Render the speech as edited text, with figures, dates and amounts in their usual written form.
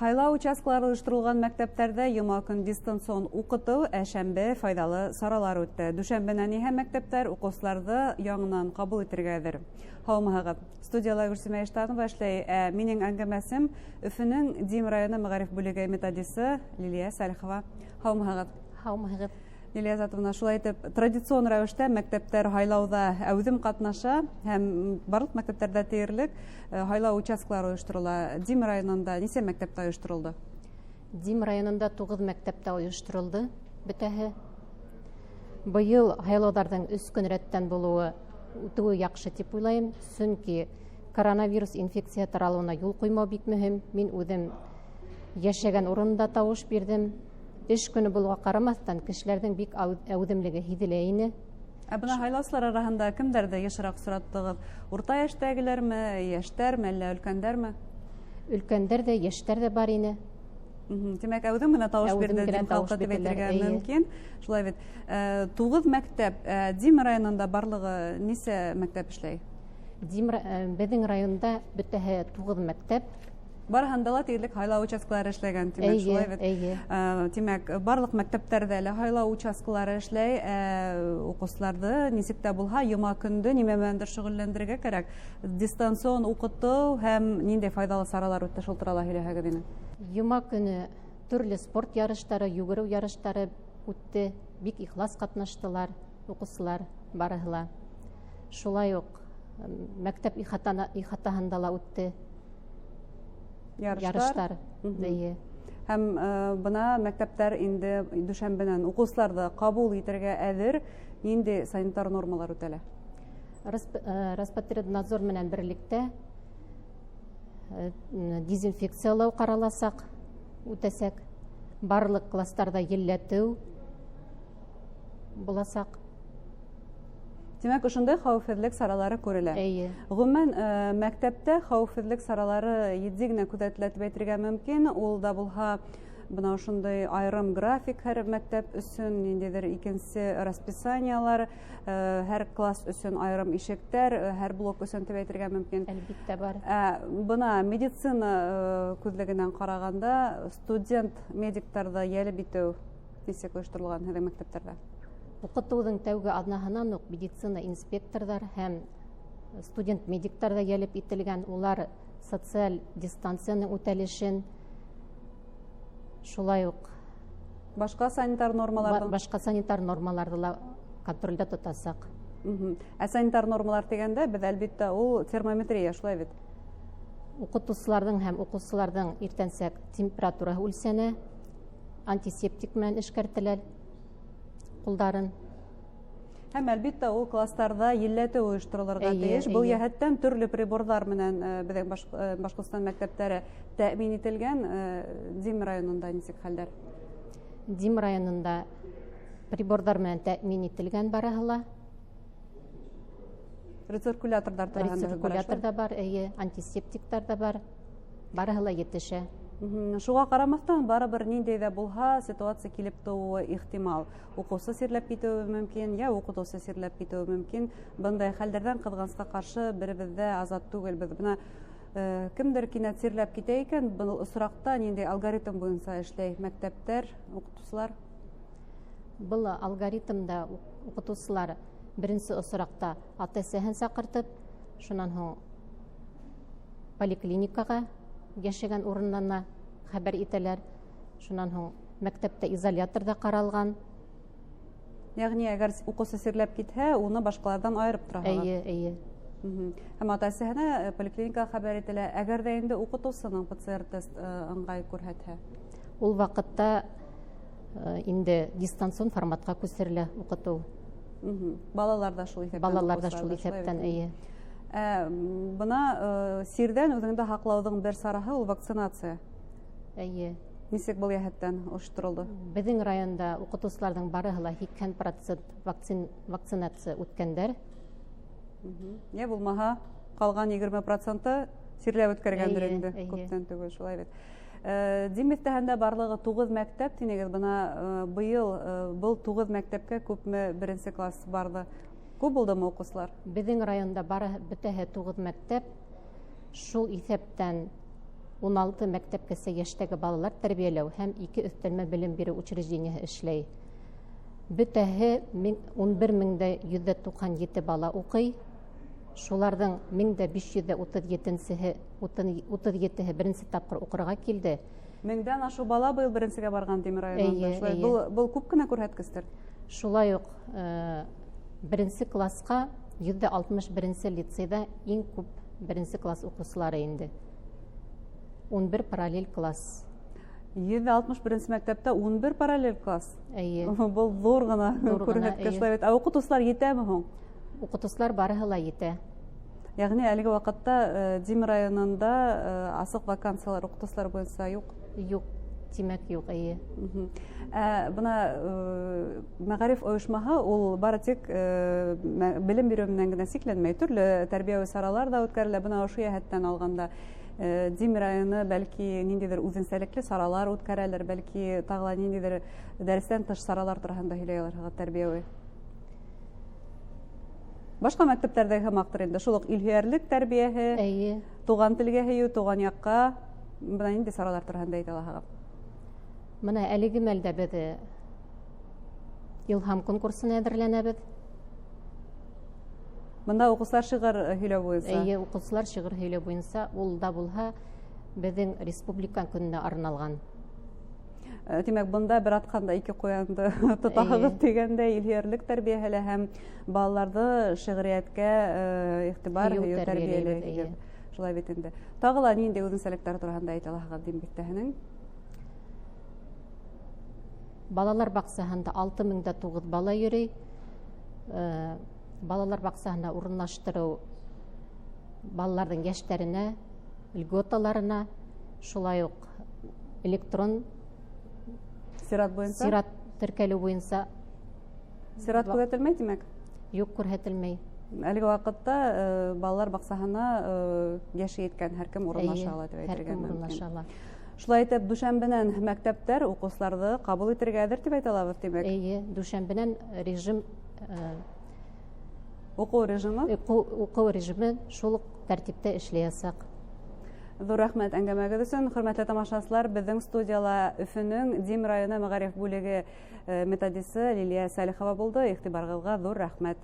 Һайлау участкалары ойошторолған мәктәптәрҙә йома көн дистанцион уҡытыу, ә шәмбе файҙалы саралар үтте. Дүшәмбенән иһә мәктәптәр уҡыусыларҙы яңынан ҡабул итергә әҙер. Һаумыһығыҙ. Студияла Гөлсимә Иштанова эшләй. Ә минең әңгәмәсем Өфөнөң Дим районы мәғариф бүлеге методисы Лилиә Сәлихова. Һаумыһығыҙ. Һаумыһығыҙ. Лилиә Азатовна, шулай итеп, традицион рәүештә мәктәптәр һайлауҙа әүҙем ҡатнаша һәм барлыҡ мәктәптәрҙә тиерлек һайлау участкалары ойошторола. Дим районында нисә мәктәптә ойошторолдо? Дим районында 9 мәктәптә ойошторолдо бөтәһе. Быйыл һайлауҙарҙың 3 көн рәттән булыуы үтеүе яҡшы тип уйлайым, сөнки коронавирус инфекция таралыуына юл ҡуймау бик мөһим. Мин үҙем йәшәгән урында тауыш бирҙем. Эш көнө булыуға ҡарамаҫтан, кешеләрҙең бик әүҙемлеге һиҙелә ине. Ә бына һайлаусылар араһында кемдәрҙе йышыраҡ осраттығыҙ? Урта йәштәгеләрме, йәштәрме, әллә өлкәндәрме? Өлкәндәр ҙә, йәштәр ҙә бар ине. Тимәк, әүҙем генә тауыш Әүҙем бирҙе генә тип тауыш халыҡта тип бирҙеләр, әйтергә эйе. мөмкин. Шулай бит. 9 мәктәп, Дим районында барлығы нисә мәктәп эшләй? Беҙҙең районда бөтәһе 9 мәктәп. Барыһында ла тиерлек һайлау участкалары эшләгән, тимәк, Эйе, шулай бит. эйе. Тимәк, барлыҡ мәктәптәрҙә лә һайлау участкалары эшләй. Уҡыусыларҙы нисек тә булһа йома көндө нимә менәндер шөғөлләндерергә кәрәк. Дистанцион уҡытыу һәм ниндәй файҙалы саралар үтте, шул турала һөйләһәгеҙ ине. Йома көнө төрлө спорт ярыштары, йүгереү ярыштары үтте. Бик ихлас ҡатнаштылар уҡыусылар барыһы ла. Шулай уҡ мәктәп ихатаһында ла үтте. Ярыштар. Ярыштар, эйе. Һәм бына мәктәптәр инде дүшәмбенән уҡыусыларҙы ҡабул итергә әҙер. Ниндәй санитар нормалар үтәлә? Роспотребнадзор менән берлектә дезинфекциялау ҡараласаҡ, үтәсәк. Барлыҡ кластарҙа елләтеү буласаҡ. Тимәк, ошондай хәүефһеҙлек саралары күрелә. Эйе. Ғөмүмән, мәктәптә хәүефһеҙлек саралары етди генә күҙәтелә тип әйтергә мөмкин. Ул да булһа, бына ошондай айырым график һәр мәктәп өсөн, ниндәйҙер икенсе расписаниялар, һәр класс өсөн айырым ишектәр, һәр блок өсөн тип әйтергә мөмкин. Әлбиттә бар. Бына медицина күҙлегенән ҡарағанда, студент медиктарҙы йәлеп итеү нисек ойошторолған һеҙҙең мәктәптәрҙә? Уҡытыуҙың тәүге аҙнаһынан уҡ медицина инспекторҙар һәм студент медиктар ҙа йәлеп ителгән. Улар социаль дистанцияның үтәлешен, шулай уҡ башҡа санитар нормаларҙы башҡа санитар нормаларҙы ла контролдә тотасаҡ. Ә санитар нормалар тигәндә беҙ әлбиттә ул термометрия, шулай бит? Уҡытыусыларҙың һәм уҡыусыларҙың иртәнсәк температураһы үлсәнә, антисептик менән эшкәртелә ҡулдарын. Һәм әлбиттә ул кластарҙа елләтеү ойошторолорға Эйе, тейеш. Был эйе. йәһәттән төрлө приборҙар менән беҙҙең Башҡортостан мәктәптәре тәьмин ителгән. Дим районында нисек хәлдәр? Дим районында приборҙар менән тәьмин ителгән барыһы ла. Рециркуляторҙар тураһында һүҙ бара, Рециркулятор шулай? ҙа бар, эйе, антисептиктар ҙа бар. Барыһы ла етешә. Шуға ҡарамаҫтан, барыбер ниндәй ҙә булһа ситуация килеп тыуыуы ихтимал. Уҡыусы сирләп китеүе мөмкин, йә уҡытыусы сирләп китеүе мөмкин. Бындай хәлдәрҙән ҡыҙғанысҡа ҡаршы беребеҙ ҙә азат түгелбеҙ. Бына кемдер кинәт сирләп китә икән, был осраҡта ниндәй алгоритм буйынса эшләй мәктәптәр, уҡытыусылар? Был алгоритмда уҡытыусылар беренсе осраҡта ата-әсәһен саҡыртып, шунан һуң поликлиникаға йәшәгән урынына хәбәр итәләр. Шунан һуң мәктәптә изоляторҙа ҡаралған. Йәғни, әгәр уҡыусы сирләп китһә, уны башҡаларҙан айырып тораһығыҙ. Эйе, эйе. Һәм ата-әсәһенә поликлиникаға хәбәр ителә. Әгәр ҙә инде уҡытыусының П Ц Р тест ыңғай күрһәтһә? Ул ваҡытта инде дистанцион форматҡа күсерелә уҡытыу. Балалар ҙа шул иҫәптән, Балалар ҙа уҡыусылар шул ҙа шулай иҫәптән, бит. эйе. Бына сирҙән үҙеңде һаҡлауҙың бер сараһы ул вакцинация. Эйе. Нисек был йәһәттән ойошторолдо? Беҙҙең районда уҡытыусыларҙың барыһы ла һикһән процент вакцинация үткәндәр. Йә булмаһа, ҡалған егерме проценты сирләп үткәргәндер Эйе, инде, эйе. күптән түгел, шулай бит. Дим биҫтәһендә барлығы 9 мәктәп тинегеҙ. Бына быйыл был 9 мәктәпкә күпме беренсе класс барҙы? Күп булдымы уҡыусылар? Беҙҙең районда бары бөтәһе 9 мәктәп. Шул иҫәптән 16 мәктәпкәсә йәштәге балалар тәрбиәләү һәм 2 өҫтәлмә белем биреү учреждениеһы эшләй. Бөтәһе 11 197 бала уҡый. Шуларҙың 1537-һе 37-һе беренсе тапҡыр уҡырға килде. 1000-дән ашыу бала быйыл беренсегә барған Дим районында. Эйе, Шулай, эйе. был күп кенә күрһәткестер. Шулай уҡ беренсе класҡа 161-нсе лицейҙа иң күп беренсе класс уҡыусылары инде. 11 параллель класс. 161-нсе мәктәптә 11 параллель класс. Эйе. Был ҙур ғына Ҙур ғына, күрһәткес, эйе. шулай бит. Ә уҡытыусылар етәме һуң? Уҡытыусылар барыһы ла етә. Йәғни әлеге ваҡытта Дим районында асыҡ вакансиялар уҡытыусылар буйынса юҡ? Юҡ, тимәк юҡ, эйе. Бына мәғариф ойошмаһы ул бары тик белем биреү менән генә сикләнмәй, төрлө тәрбиәүи саралар ҙа үткәрелә. Бына ошо йәһәттән алғанда Дим районы бәлки ниндәйҙер үҙенсәлекле саралар үткәрәлер, бәлки тағы ла ниндәйҙер дәрестән тыш саралар тураһында һөйләй алырһығыҙ тәрбиәүи. Башҡа мәктәптәрҙәге һымаҡтыр инде, шул уҡ илһөйәрлек тәрбиәһе, туған телгә һөйөү, туған яҡҡа, бына ниндәй саралар тураһында әйтә алаһығыҙ? Бына әлеге мәлдә беҙ Илһам конкурсына әҙерләнәбеҙ. Бында уҡыусылар шиғыр һөйләү буйынса. Эйе, уҡыусылар шиғыр һөйләү буйынса, ул да булһа беҙҙең республика көнөнә арналған. Тимәк, бында бер атҡанда ике ҡуянды тотаһығыҙ тигәндәй, илһөйәрлек тәрбиәһе лә һәм балаларҙы шиғриәткә иғтибар Һөйөү һөйөү тәрбиәләйбеҙ, тәрбиәләйһегеҙ. эйе. Шулай бит инде. Тағы ла ниндәй үҙенсәлектәр тураһында әйтә алаһығыҙ Дим биҫтәһенең? Балалар баҡсаһында 6009 бала йөрөй. Балалар баҡсаһына урынлаштырыу балаларҙың йәштәренә, льготаларына, шулай уҡ электрон сират буйынса? Сират теркәлеү буйынса. Сират күҙәтелмәй, тимәк? Юҡ, күрһәтелмәй. Әлеге ваҡытта балалар баҡсаһына йәше еткән һәр кем урынлаша Эйе, ала тип һәр әйтергә кем мөмкин. урынлаша ала. Шулай итеп, дүшәмбенән мәктәптәр уҡыусыларҙы ҡабул итергә әҙер тип әйтә алабыҙ, тимәк? Эйе, дүшәмбенән режим Уҡыу режимы? Уҡыу режимы шул уҡ тәртиптә эшләйәсәк. Ҙур рәхмәт әңгәмәгеҙ өсөн. Хөрмәтле тамашасылар, беҙҙең студияла Өфөнөң Дим районы мәғариф бүлеге методисы Лилиә Сәлихова булды. Иғтибарығыҙға ҙур рәхмәт.